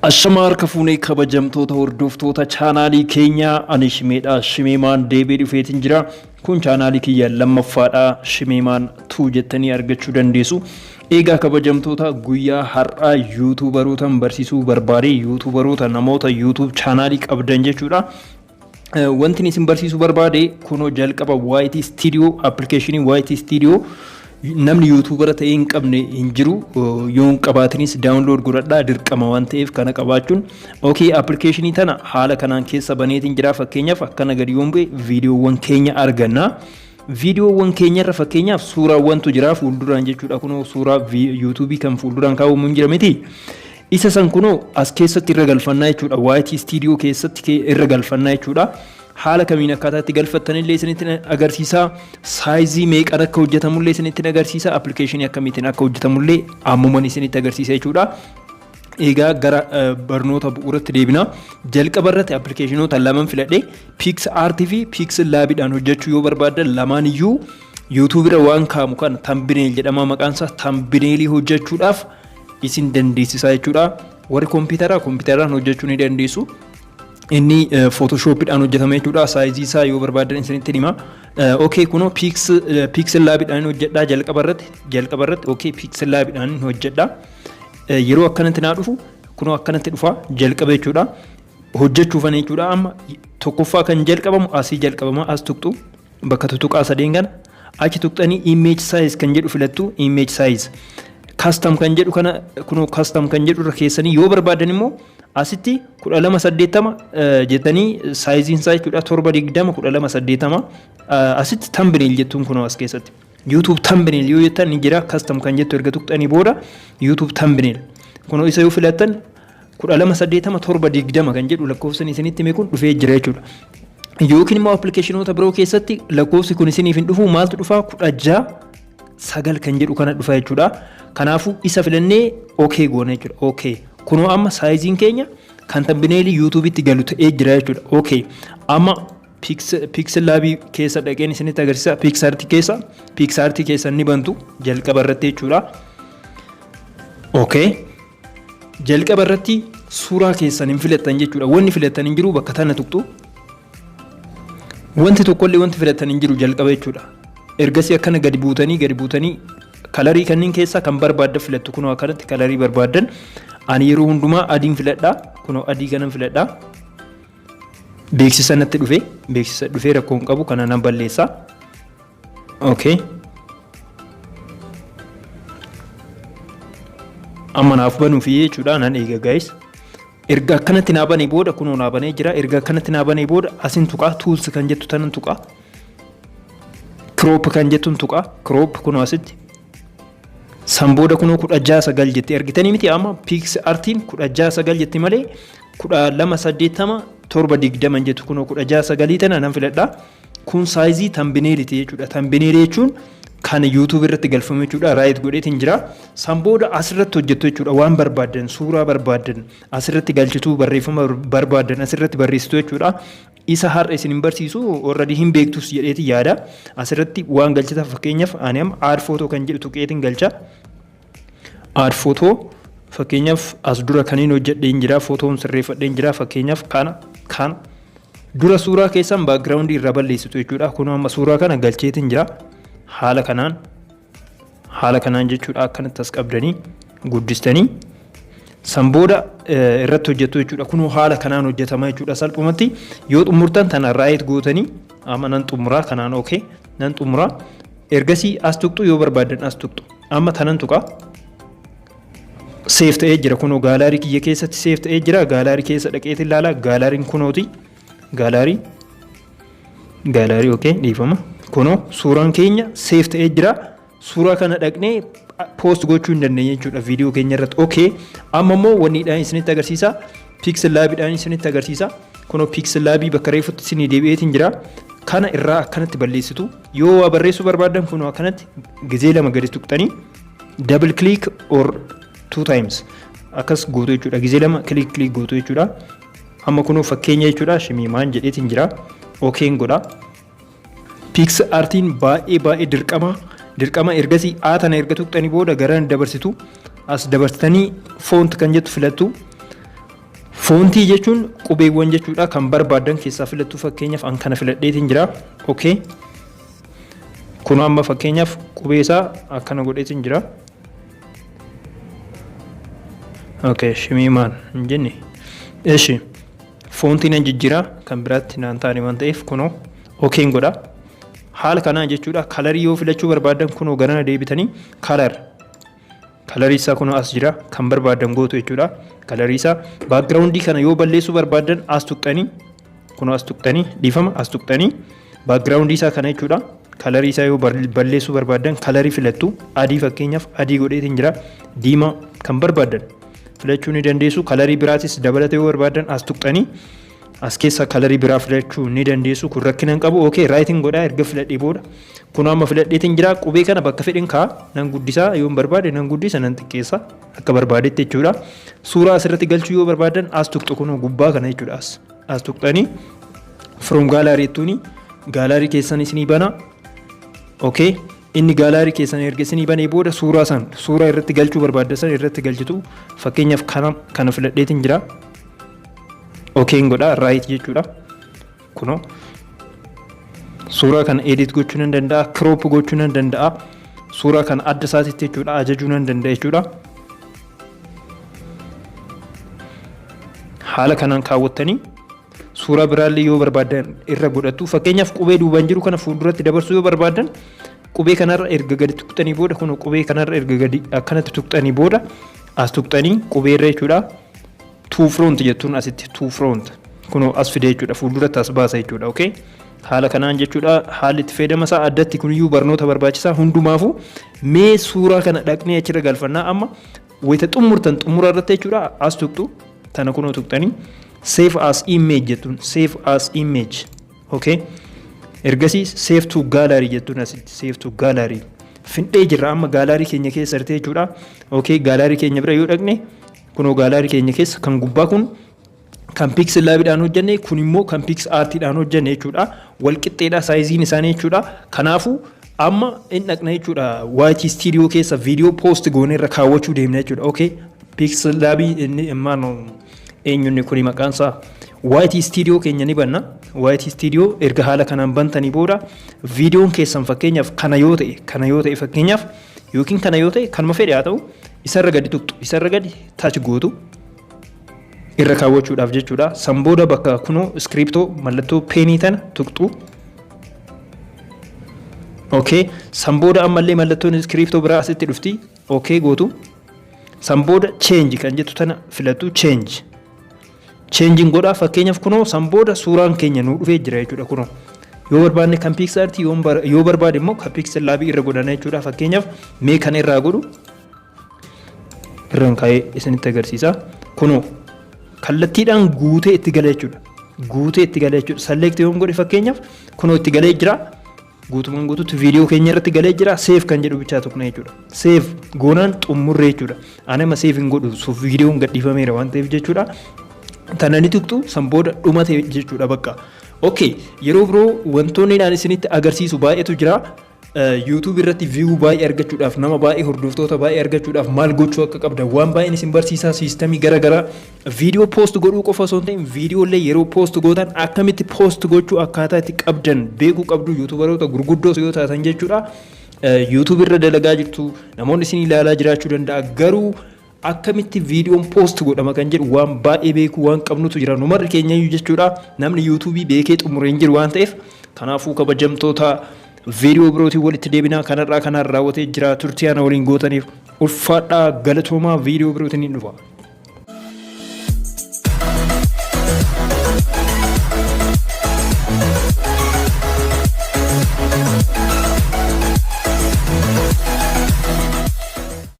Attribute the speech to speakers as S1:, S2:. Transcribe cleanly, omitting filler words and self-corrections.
S1: Ashamaa harka fuunee kabajamtoota hordoftoota chaanaalii keenyaa, ani Shimeedha. Shimeemaan deebi'ee dhufeetiin jira. Kun chaanaalii kiyya lammaffaadha. Shimeemaan 2 jettanii argachuu dandeessu. Egaa kabajamtoota, guyyaa har'aa yuutuubarootan barsiisuu barbaade, yuutuubaroota, namoota YouTube chaanaalii qabdan jechuudha. Wanti isin barsiisuu barbaade kunoo jalqaba YT Studio, appilikeeshinii YT Studio namni yuutuubara ta'ee hin qabne hin jiru. Yoo hin qabaatinis download godhadhaa, dirqama waan ta'eef kana qabaachuun. Okay, appilikeeshinii tana haala kanaan keessa baneetiin jira. Fakkeenyaaf akkana gadi yoon bu'e viidiyoowwan keenya arganna. Viidiyoowwan keenyarra fakkeenyaaf suuraawwantu jira fuulduraan jechuudha. Kunoo suuraa yuutuubii kan fuulduraan kaawwamu hin jira miti. Isa san kunoo as keessatti irra galfannaa jechuudha. YT Studio keessatti irra galfannaa jechuudha. Haala kamiin akkaataa itti galfattanillee isinitti agarsiisa. Saayizii meeqaan akka hojjetamullee isinitti agarsiisa. Appilikeeshinii akkamiitiin akka hojjetamullee ammuman isinitti agarsiisa jechuudha. Egaa gara barnoota bu'uuratti deebina. Jalqaba irratti appilikeeshinoota laman filadhe. PicsArt fi PixelLabidhaan hojjechuu yoo barbaaddan, lamaan iyyuu YouTube irra waan kaa'amu kana thumbnail jedhama maqaan isaa, thumbnailii hojjechuudhaaf isin dandeessisaa jechuudha. Warri kompiitaraa kompiitaraan hojjechuu ni dandeessu. Inni Photoshopidhaan hojjetama jechuudha. Saayizii isaa yoo barbaadan isinitti hima. Okay, kunoo PixelLabidhaan hojjedhaa jalqaba irratti, jalqaba irratti, okay, PixelLabidhaan hojjedhaa. Yeroo akkanatti naa dhufu, kunoo akkanatti dhufa jalqaba jechuudha. Hojjechuufan jechuudha. Amma tokkoffaa kan jalqabamu asii jalqabama. As tuqxu, bakka tutuqaa sadeen kana achi tuqxanii image size kan jedhu filattu. Image size custom kan jedhu kana, kunoo custom kan jedhu irra keessanii, yoo barbaadan immoo asitti 1280 jettanii saayiziin isaa jechuudha, 720 1280. Asitti thumbnail jettuun kunoo as keessatti YouTube thumbnail yoo jettan ni jira. Custom kan jettu erga tuqxanii booda YouTube thumbnail kunoo isa yoo filattan 1280 720 kan jedhu lakkoofsan isinitti hime kun dhufee jira jechuudha. Yookiin immoo appilikeeshinoota biroo keessatti lakkoofsi kun isiniif hin dhufu. Maaltu dhufa? 16:9 kan jedhu kana dhufa jechuudha. Kanaafuu isa filannee okay goona jechuudha. Okay. Kunoo amma saayiziin keenya kan thumbnailii YouTube'itti galu ta'ee jira jechuudha. Okay. Amma PixelLabii keessa dhaqeen isinitti agarsiisa. PicsArt keessa, PicsArt keessa ni bantu jalqaba irratti jechuudha. Okay. Jalqaba irratti suuraa keessan hin filattan jechuudha. Wanni filattan hin jiru, bakka tana tuqxu. Wanti tokkollee wanti filattan hin jiru jalqaba jechuudha. Ergasii akkana gadi buutanii, gadi buutanii kalarii kanneen keessaa kan barbaaddan filattu. Kunoo akkanatti kalarii barbaaddan. Ani yeroo hundumaa adiin filadhaa. Kunoo adii kanan filadhaa. Beeksisa natti dhufe, beeksisa dhufee rakkoo hin qabu, kana nan balleessa. Okay. Amma naaf banuufi jechuudha, nan eega guys. Erga akkanatti naa banee booda, kunoo naa banee jira. Erga akkanatti naa banee booda asin tuqaa, tools kan jettu tanan tuqaa. Crop kan jettuun tuqaa. Crop kunoo asitti. San booda kunoo 16:9 jetti argitanii miti? Amma PicsArtiin 16:9 jetti malee 1280 720 jettu. Kunoo 16:9 tana nan filadhaa. Kun saayizii thumbnailiti jechuudha. Thumbnailii jechuun kan YouTube irratti galfamu jechuudha. Right godheetiin jira. San booda asirratti hojjettu jechuudha. Waan barbaaddan, suuraa barbaaddan asirratti galchituu, barreeffama barbaaddan asirratti barreessitu jechuudha. Isa har'a isin hin barsiisu, already hin beektus jedheeti yaada. Asirratti waan galchita, fakkeenyaaf ani amma add photo kan jedhu tuqeetiin galcha. Add photo, fakkeenyaaf as dura kan hin hojjedheen jira, footoon sirreeffadheen jira. Fakkeenyaaf kana dura suuraa keessan background irraa balleessitu jechuudha. Kun amma suuraa kana galcheetiin jira. Haala kanaan, haala kanaan jechuudha, akkanatti as qabdanii guddistanii san booda irratti hojjettu jechuudha. Kunoo haala kanaan hojjetama jechuudha salphumatti. Yoo xumurtan tana right gootanii, amma nan xumuraa kanaan, okay, nan xumuraa. Ergasii as tuqxu, yoo barbaaddan as tuqxu. Amma tanan tuqa. Save ta'ee jira, kunoo gallery kiyya keessatti save ta'ee jira. Gallery keessa dhaqeetiin ilaala. Galleryn kunooti. Gallery. Gallery, okay, dhiifama. Kunoo suuraan keenya save ta'ee jira. Suuraa kana dhaqnee post gochuu hin dandeenye jechuudha viidiyoo keenya irratti. Okay. Amma immoo wanniidhaan isinitti agarsiisa. PixelLabidhaan isinitti agarsiisa. Kunoo PixelLabii bakka reefutti isinii deebi'eetiin jira. Kana irraa akkanatti balleessitu. Yoo waa barreessuu barbaaddan kunoo akkanatti gizee lama gadi tuqxanii, double click or two times akkas gootu jechuudha. Gizee lama click click gootu jechuudha. Amma kunoo fakkeenya jechuudha, shimiimaan jedheetiin jira. Okayn godha. PicsArtiin baay'ee baay'ee dirqama dirqama. Ergasii A tana erga tuqxanii booda gara dabarsitu. As dabarsitanii font kan jettu filattu. Foontii jechuun qubeewwan jechuudha, kan barbaadan keessaa filattu. Fakkeenyaaf an kana filadheetiin jira. Okay. Kun amma fakkeenyaaf qubee isaa akkana godheetiin jira. Okay, shimiimaan hin jenne. Eshi, foontii nan jijjiira, kan biraatti naan taane waan ta'eef kunoo okayn godha. Haala kanaan jechuudha. Kalarii yoo filachuu barbaadan kunoo garana deebitanii color. Kalarii isaa kunoo as jira, kan barbaadan gootu jechuudha. Kalarii isaa backgroundii kana yoo balleessuu barbaadan as tuqxanii, kunoo as tuqxanii, dhiifama, as tuqxanii backgroundii isaa kana jechuudha. Kalarii isaa yoo balleessuu barbaadan kalarii filattu. Adii, fakkeenyaaf adii godheetiin jira. Diimaa kan barbaadan filachuu ni dandeessu. Kalarii biraatis dabalata yoo barbaadan as tuqxanii as keessa kalarii biraa filachuu ni dandeessu. Kun rakkina hin qabu. Okay, rightiin godhaa erga filadhee booda. Kun amma filadheetiin jira. Qubee kana bakka fedhin kaa, nan guddisaa yoo barbaade, nan guddisa, nan xiqqeessa akka barbaadetti jechuudha. Suuraa asirratti galchuu yoo barbaadan as tuqxu, kun gubbaa kana jechuudha. As tuqxanii from gallery jettuuni gallery keessan isinii bana. Okay. Inni gallery keessan erga isinii banee booda suuraa san, suuraa irratti galchuu barbaaddan san irratti galchitu. Fakkeenyaaf kana filadheetiin jira. Okayn godha, right jechuudha. Kunoo suuraa kana edit gochuu nan danda'a, crop gochuu nan danda'a. Suuraa kana adda isaatitti jechuudha ajajuu nan danda'a jechuudha. Haala kanaan kaawwattanii suuraa biraallee yoo barbaadan irra godhattu. Fakkeenyaaf qubee duubaan jiru kana fuulduratti dabarsuu yoo barbaadan qubee kanarra erga gadi tuqxanii booda, kun qubee kanarra erga gadi akkanatti tuqxanii booda as tuqxanii qubee irra jechuudha. To front jettuun asitti, to front kunoo as fide jechuudha, fuulduratti as baasa jechuudha. Okay. Haala kanaan jechuudha, haalli itti fayyadama isaa addatti kuniyyuu barnoota barbaachisaa hundumaafuu. Mee suuraa kana dhaqnee achirra galfannaa. Amma wayita xumurtan xumura irratti jechuudha as tuqxu tana, kunoo tuqxanii save as image jettuun, save as image. Okay. Ergasii save to gallery jettuun asitti, save to gallery. Findhee jirra, amma gallery keenya keessa jirti jechuudha. Okay, gallery keenya bira yoo dhaqne kunoo gallery keenya keessa kan gubbaa kun kan PixelLabiidhaan hojjenne, kun immoo kan PicsArtiidhaan hojjenne jechuudha. Wal qixxeedha sizeiin isaanii jechuudha. Kanaafuu amma in dhaqna jechuudha. YT Studio keessa viidiyoo post goone irra kaawwachuu deemna jechuudha. Okay. PixelLabii inni maano eenyunni kuni maqaan isaa YT Studio keenya ni banna. YT Studio erga haala kanaan bantanii booda viidiyoon keessan fakkeenyaaf kana yoo ta'e fakkeenyaaf yookiin kana yoo ta'e, kanuma fedhe haa ta'u, isarra gadi tuqxu, isarra gadi touch gootu irra kaawwachuudhaaf jechuudha. San booda bakka kunoo iskiriptoo mallattoo penii tana tuqxu. Okay. San booda ammallee mallattoon iskiriptoo biraa asitti dhufti. Okay gootu. San booda change kan jettu tana filattu, change. Changeiin godhaa, fakkeenyaaf kunoo san booda suuraan keenya nuu dhufee jira jechuudha kunoo. Yoo barbaanne kan PicsArtii, yoo barbaade immoo kan PixelLabii irra godhana jechuudha. Fakkeenyaaf mee kana irraa godhu, irraan kaa'ee isinitti agarsiisa. Kunoo kallattiidhaan guutee itti gala jechuudha. Guutee itti gala jechuudha. Select yoon godhe fakkeenyaaf kunoo itti galee jira. Guutumaan guutuutti viidiyoo keenya irratti galee jira. Save kan jedhu bichaa tuqna jechuudha. Save goonaan xumurree jechuudha. Ani amma save hin godhu, suuf viidiyoon gadhiifameera waan ta'eef jechuudha. Tana ni tuqxu, san booda dhumate jechuudha bakka. Okay, yeroo biroo wantoonni ani isinitti agarsiisu baay'eetu jira. YouTube irratti view baay'ee argachuudhaaf, nama baay'ee, hordoftoota baay'ee argachuudhaaf maal gochuu akka qabdan waan baay'een isin barsiisaa. Systemii gara garaa viidiyoo post godhuu qofa osoo hin ta'in, viidiyoo illee yeroo post gootan akkamitti post gochuu akkaataa itti qabdan beekuu qabdu, YouTuberoota gurguddoo yoo taatan jechuudha. YouTube irra dalagaa jirtu, namoonni isin ilaalaa jiraachuu danda'a, garuu akkamitti viidiyoon post godhama kan jedhu waan baay'ee beekuu waan qabnutu jira numarri keenyayyuu jechuudha. Namni YouTubeii beekee xumuree hin jiru waan ta'eef, kanaafuu kabajamtoota, viidiyoo birootiin walitti deebinaa. Kanarraa kanaan raawwatee jira. Turtii ana waliin gootaniif ulfaadhaa, galatoomaa. Viidiyoo birootiin hin dhufa.